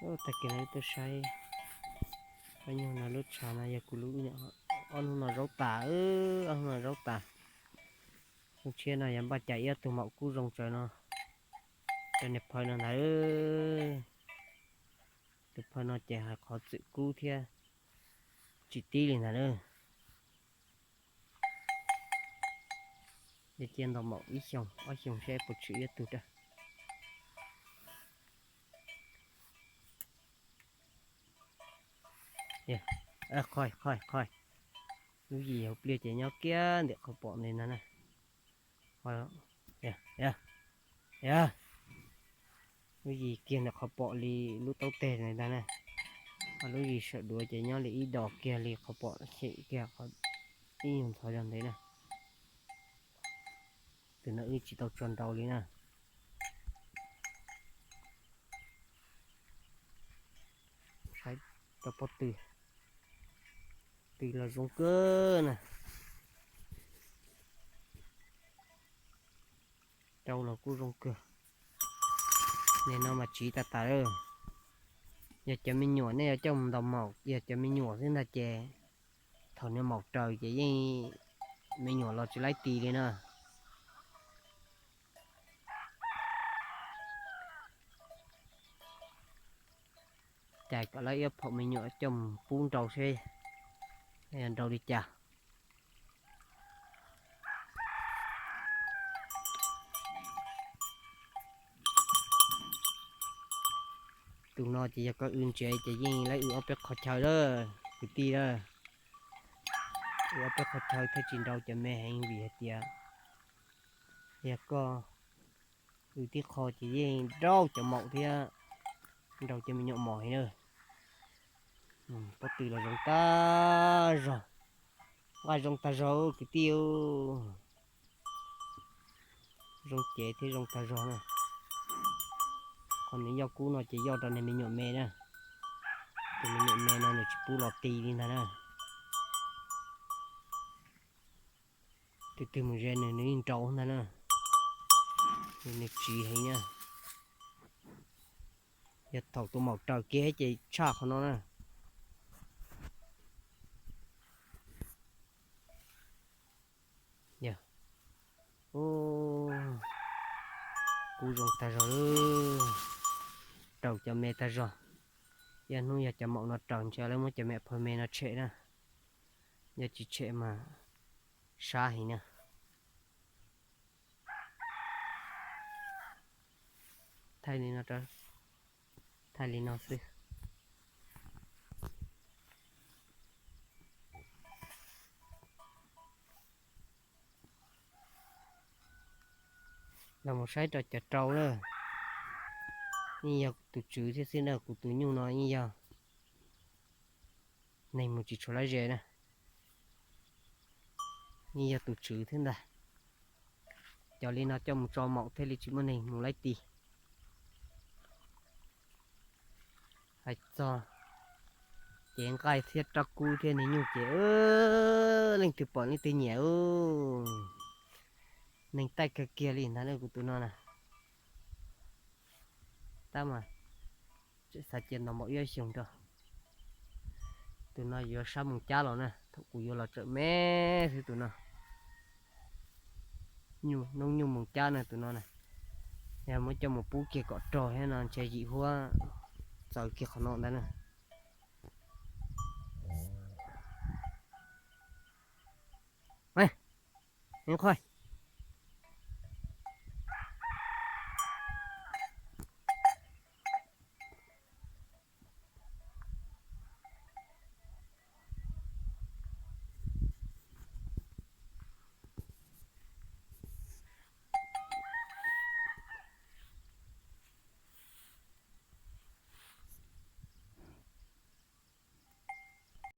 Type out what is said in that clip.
Tag kis no wb tuaj saib, pab nyuag no lub tshav no yog kuv lub, ob hnub no zaub tas, ob hnub no zaub tas. Xyoo tshiab no yog npaj cas ib ob tug maum kub zoo tsawv no, cov niag phaw no ntag. Tus phaw no ces hais qhov txwm kub thiab tsis tib li ntag na. Cia ntau maum ib xyoos ob xyoos seb puas tshwm ib tug rau. Qhoi, qhoi, qhoi. Lub yim hauv pliaj ces nyob kiag ntawm qhov pom li no na. Lub yim kiag ntawm qhov pom li lub taub teg li ntag na. Ho lub yim sawv duav ces nyob li ib dos kiag li qhov pom xyem kiag qhov ib nyuag ntxhov zog ntev na. Tus no wb tsis tau tso nrau li na. Saib rau pob tw, tw los zoo kawg na. Rau los kuj zoo kawg. Nim no mas tsiv tas tas lawm. Yog cov me nyuam nej yuav coj mus ntaus maum, yog cov me nyuam xwb ntag ces thaum nws maum raws ces yeej me nyuam los tsis laib tis li na. Cas kom lawv ib phaum me nyuam coj mus pub nrau seb yog nrau li cas. Tus no ces yog koj w ntsev ces yeej lawv w ob peb qhov chaw lawm kwv tij lawm. W ob peb qhov chaw thiaj tsis nrau cov me heev vim hais tias yog koj w tib qho ces yeej nrau cov maum thiab nrau cov me nyuam mos heev na. Pob tw los zoo tag zog, nqaij zoo tag zog kwv tij. Zoo cev thiab zoo tag zog na. Qhov nws yoj kub no ces yoj rau niag me nyuam me na. Tus me nyuam me no nws tsis pub los ti li ntag na. Tus twg mus ze nws nws yeej nrau ntag na. Nws tsiv heev na. Yog thaum tus maum raws kiag ces tshaj qhov no na. Kub zoo tag zog, raws cov me tag zog. Ib hnub yog cov maum no raws ntshe lawv muab cov me phaw me no tshem na. Yog tsis tshem mas sab heev na. Thaij li no, thaij li no xwb. Los mus saib rau cov rau na. Yeej yog tus tswv thiab xwb na, kuv tus nyuj no yeej yog neeg mus tsis tshua lab ze na. Yeej yog tus tswv thiab ntag. Cov li no coj mus tso maum thiaj li tsis muaj neeg mus laib tis. Hais txog cev nqaij thiab rab kub thiab niag nyuj ces leej twg pom leej twg nyiam. Neeg taij kawg kiag li ntag na kuv tus no na. Tab mas tseem xav cia ntaus npaum ib xyoos rau. Tus no yuav sab Moos Cab los na, thaum kuv yuav los tsawm me xwb tus no. Noob nyuj Moos Cab na tus no na. Yog muab coj mus pub kiag kom rog thiab no ntshe yim huab txawv kiag qhov no ntag na.